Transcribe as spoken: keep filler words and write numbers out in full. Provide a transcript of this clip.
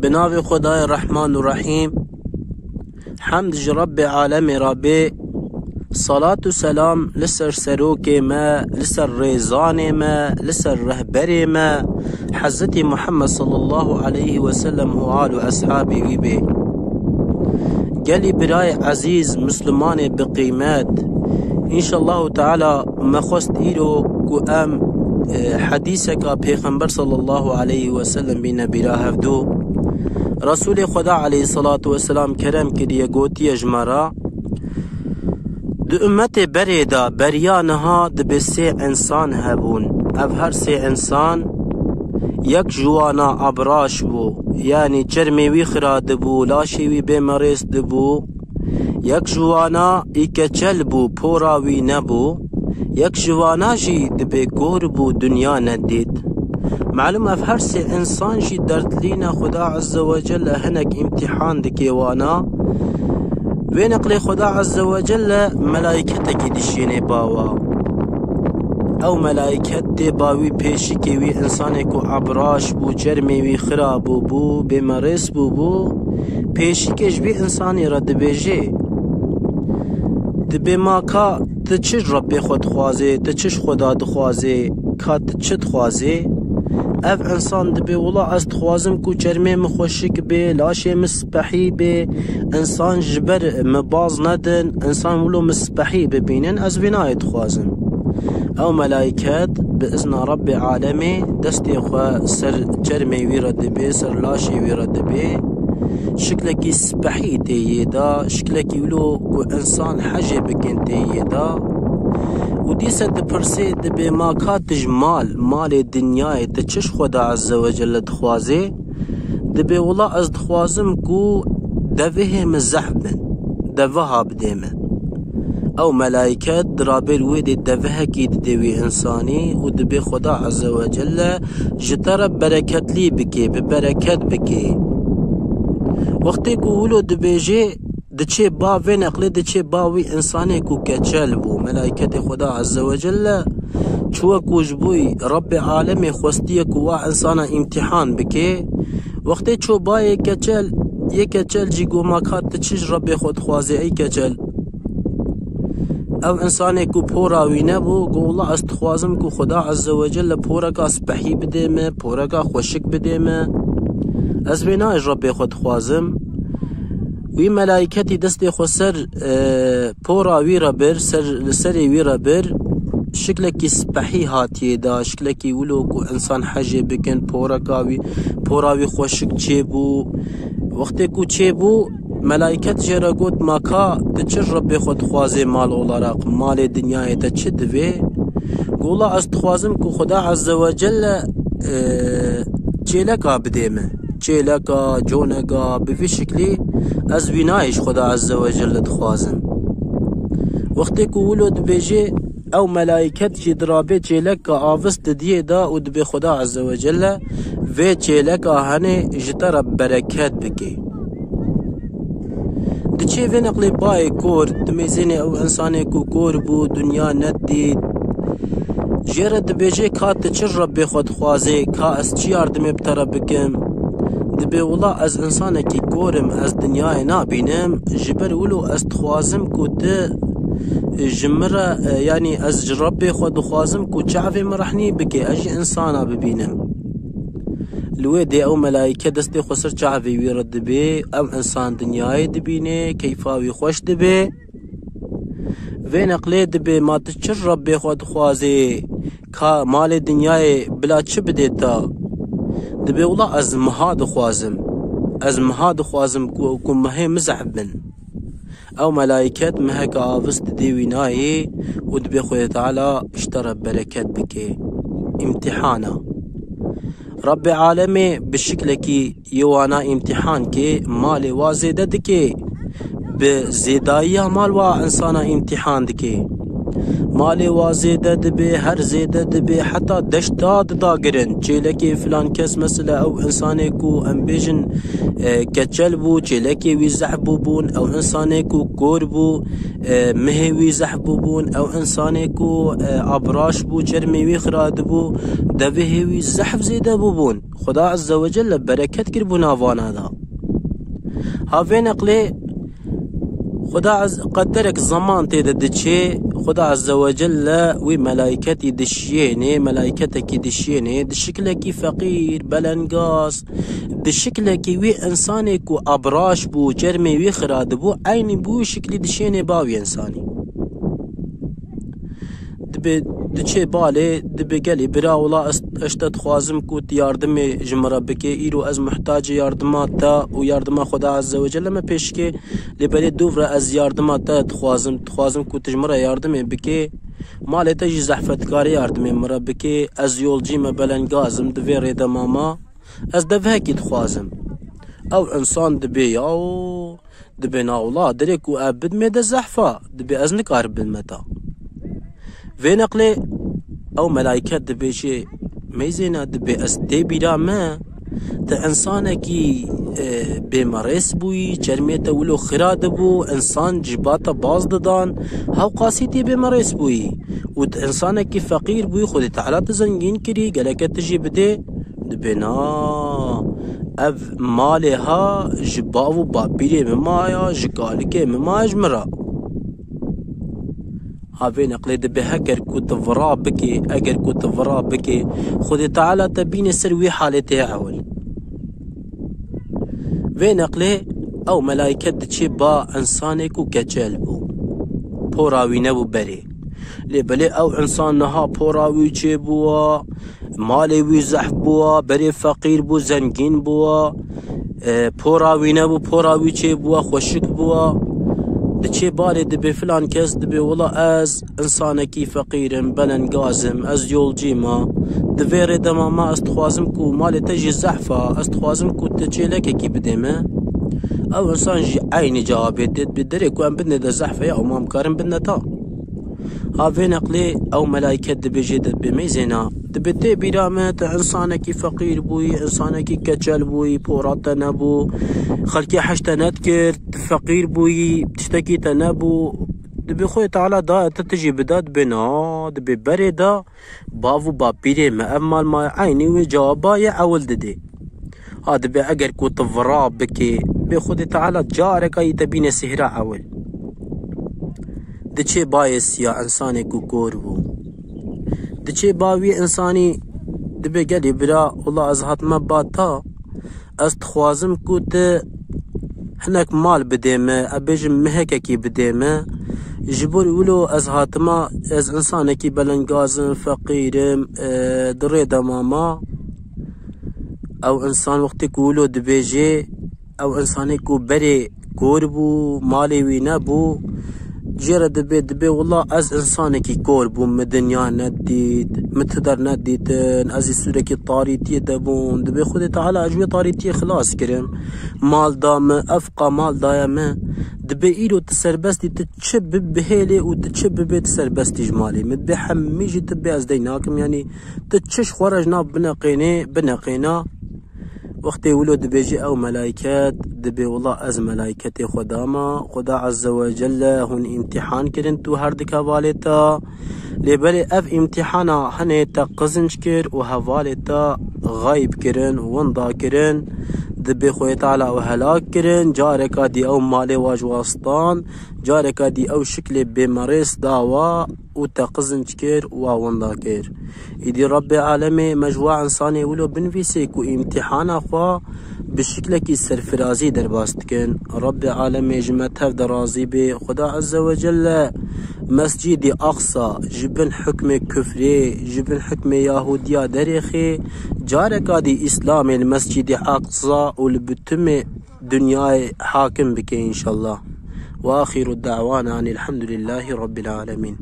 Bi navê Xwedayê Rehman û Rehîm. Hemd ji Rebbê Alemê re bê. Salat û selam li ser serokê me, li ser rêzanê me, li ser rehberê me, Hezretî Muhammed sallallahu aleyhi ve sellem û al û eshabê wî bê. Gelî birayê ezîz, Mislimanê bi qîmet, înşallahu teala me xwest îro ku em, e, hedîseka Pêxember sallallahu aleyhi ve sellem bîne bîra hevdû. Resûlê Xweda aleyhissalatu vesselam kerem kiriye, gotiye ji me re, di ummetê berê de beriya niha dibê sê insan hebûn. Ev her sê insan, yek ji wana abraş bû, yanî çermê wî xira dibû, laşê wî bê merêz dibû. Yek ji wana î keçel bû, pora wî nebû. Yek ji wana jî dibê kor bû, dinya nedît. Malum ev her sê insan jî derdilîne Xuda Azze ve Celle hinek îmtîhan dike wana. Wê neqlê Xuda Azze ve Celle melaîketekî dişînê bawa. Ew melaîket tê ba wî pêşikê wî insanê ku abraş bû, çermê wî xira bûbû, bêmerêz bûbû, pêşikê ji vî insanê re dibêjê, dibê ma ka tu çi ji Rebbê xwe dixwazê, tu çi ji Xweda dixwazê, ka tu çi dixwazê? Ev insan dibê wila ez dixwazim ku çermê min xweşik bê, laşê min spehî bê, insan ji ber min baz nedin, insan wilo min spehî bibînin, ez vê nayê dixwazim. Ew melaîket bi izna Rebbê alemê destê xwe ser çermê wî re dibê, ser laşê wî re dibê. Şiklekî spehî tê yê de, şiklekî wilo ku insan hejê bikin tê yê de. Û dîse dipirsê, dibê ma ka tu ji mal, malê dinyayê, tu çi ji Xweda Azze ve Celle dixwazê? Dibê wila ez dixwazim ku devihê min zehf bin, deviha bidê min. Ew melaîket di rabêr wê dê devihekî didê wî insanî û dibê Xweda Azze ve Celle ji te re bereketlî bike, bi bereket bike. Wextê ku wilo dibêjê, diçê ba vê neqlê, diçê ba wî insanê ku keçel bû. Melaîketê Xweda Azze ve Celle çuwe ku ji bo Rebbê alemê xwestiye ku wa insana îmtîhan bike. Wextê ço bayê keçel, yê keçel jî got ma ka tu çi ji Rebbê xwe dixwazê ey keçel? Ev insanê ku pora wî nebû, got wila ez dixwazim ku Xweda Azze ve Celle poreka spehî bidê me, poreka xweşik bidê me. Ez vê nayê ji Rebbê xwe dixwazim. Wî melaîketî destê xwe ser, e, pora wî re bir, ser, li serê wî re bir, şiklekî spehî hatiye da, şiklekî wilo ku insan hejê bikin, poreka wî, pora wî xweşik çêbû. Wextê ku çêbû, melaîket jê re got, ma ka tu çi ji Rebbê xwe dixwazê mal olarak, malê dinyayê te çi divê? Got, wila ez dixwazim ku Xweda Azze ve Celle, e, çêleka bidê me. Çêleka, coneka, bi vî şiklî ez vî nayê ji Xweda Azze ve Celle dixwazim. Wextê ku wilo dibêjê, ew melaîket jî dirabê çêleka avist didiyê da û dibê Xweda Azze ve Celle vê çêleka henê ji te re bereket bike. Diçê vê neqlê bayê kor, dimêzênê ew insanê ku kor bû, dinya nedît. Jê re dibêjê, ka tu çi ji Rebbê xwe dixwazê, ka ez çi yardimê bi te re bikim? Dibê, wila ez insanekî kor im, ez dinyayê nabînim, ji ber wilo ez dixwazim ku tu ji min re, e, yanî ez ji Rebbê xwe dixwazim ku çavê min rehnî bike, ez jî insana bibînim. Li wê dê ew melaîke destê xwe ser çavê wî re dibê, ew insan dinyayê dibînê, keyfa wî xweş dibe. Vê neqlê dibê, ma tu çi ji Rebbê xwe dixwazê, ka malê dinyayê bila çi bidê te? Dibê, wila ez miha dixwazim. Ez miha dixwazim ku, ku mihê min zehf bin. Ew melaîket miheke avist didê wî nayê û dibê Xwedê Teala ji te re bereket bike. Îmtîhana. Rebbê alemê bi şiklekî yê wana îmtîhan ke, malê wa zêde dike, bi zêdayiya mal wa insana îmtîhan dike. Malê wa zêde dibe, her zêde dibe, heta deşta didagirin. Çêlekê filan kes, mesela ew insanê ku em bêjin, e, keçel bû, çêlekê wî zehf bûbûn, ew insanê ku kor bû, e, mihê wî zehf bûbûn, ew insanê ku, e, abraş bû, çermê wî xira dibû, devihê wî zehf zêde bûbûn. Xuda Azze ve Celle bereket kiribû navana da. Ha vê neqlê Xuda ez-, qederek zeman tê de diçê, Xuda Azze ve Celle wî melayketî dişiyênê, melaiketekî dişiyênê, di şiklekî feqîr, belengaz, di şiklekî wî insanê ku abraş bû, çermê wî xira dibû, eynî bi wî şiklî dişiyênê ba wî insanî. Dibê, diçê balê, dibê gelî bira, wila ez, ez te dixwazim ku tu yardimê ji min re bikê. Îro ez muhtacê yardima te û yardima Xuda Azze ve Celle me pêşikê. Lê belê dûv re ez yardima te dixwazim, dixwazim ku tu ji min re yardimê bikê. Malê te jî zehfetkarê yardimê min re bikê. Ez yolcî me, belengaz im, di vê rê de mama. Ez devhekî dixwazim. Ew insan dibê ya û dibê na wila, dirê ku ev bidmê de zehfa, dibê ez nikarim bidme ta. Vê neqlê ew melayket dibêjê, meyzêna dibê ez tê bîra me, tu insanekî, e, bêmerês bûyî, çermê te wilo xira dibû, insan ji ba te baz didan, hewqasî tê bêmerês bûyî. Û tu insanekî feqîr bûyî, Xwedê Teala tu zengîn kirî, geleke tu jî bidê, dibê na, ev malê ha ji bav û bapîrê min maya, ji kalikê min maya ji min re. Ha vê neqlê dibê heger ku tu vira bikê, eger ku tu vira bikê, Xwedê Teala te bîne ser wî halê tê ewil. Vê neqlê ew melayket diçê ba insanê ku keçel bû. Pora wî nebû berê. Lê belê ew insan niha pora wî çêbûwa, malê wî zehf bûwa, berê feqîr bû, zengîn bûwa, e, pora wî nebû, pora wî çêbûwa, xweşik bûwa. Diçê balê dibê filan kes, dibê wila ez insanekî feqîr im, belengaz im, ez yolcî me. Di vê rê de mama ez dixwazim ku malê te jî zehf a, ez dixwazim ku tu çêlekekî bidê me. Ew insan jî eynî cewabê dê, dibê derê ku em bidinê de zehf e, ya û ma em karin bidine ta. Ha vê neqlê ew melayket dibêjê, dibê meyzêna, dibê tê bîra me, tu insanekî feqîr bûyî, insanekî keçel bûyî, pora te nebû, xelkê heş te nedikir, tu feqîr bûyî, tiştekî te nebû. Dibê Xwedê Teala daye te, tu jî bida, dibê na, dibê berê da, bav û bapîrê me ev mal maye, eynî wê cewaba yê ewil didê. Ha dibê eger ku tu vira bikê, bê Xwedê Teala careka yî te bîne sihra ewil. Diçê bayê siya, insanê ku kor bû. Diçê ba wî insanî, dibê gelî bira, wila ez hatime ba ta, ez dixwazim ku tu hinek mal bidê me, ez bêjim mihekekî bidê me. Ji bo wilo ez hatima, ez insanekî belengaz im, feqîr im, e, di rê de mama. Ew insan wextê ku wilo dibêjê, ew insanê ku berê kor bû, malê wî nebû, jê re dibê, dibê, wila ez insanekî kor bûm, min dinya nedît, min ti der nedîtin, ez ê sûrekî tarîtiyê de bûm. Dibê Xwedê Teala ez ji wê tarîtiyê xilas kirim. Mal da min, efqa mal daye min. Dibê îro tu serbest î, tu çi bibihêlê û tu çi bibê, tu serbest î ji malê min. Dibê hemî jî tu bê, ez dey nakim, yanî tu çi ji xwe re ji nav bineqênê, bineqêna. Wextê wilo dibêjî ew melayket, dibê wila ez melayketê xwe dama, Xuda Azze ve Celle hûn îmtîhan kirin tu her di kevalê te. Lê belê ev îmtîhana hinê te qizinc kir û hevalê te xeyb kirin, winda kirin. Dibê Xwedê Teala ew helak kirin, careka dî ew malê wa ji wa stan, careka dî ew şiklê bêmerês dawa û te qizinc kir û winda kir. Îdî Rebbê Alemê me ji wa insanê wilo binivîsê ku îmtîhana xwe bi şiklekî serfirazî derbas dikin. Rebbê Alemê ji me tev de razî bê. Xuda Azze ve Celle Mescîdî Aqsa ji bin hukmê kufrê, ji bin hukmê Yahudiya derêxê, careka dî Îslamê li Mescîdî Aqsa û li bitimê dinyayê hakim bike înşallah. Ve axiru da'wana enîl hamdulillahî rabbil alemîn.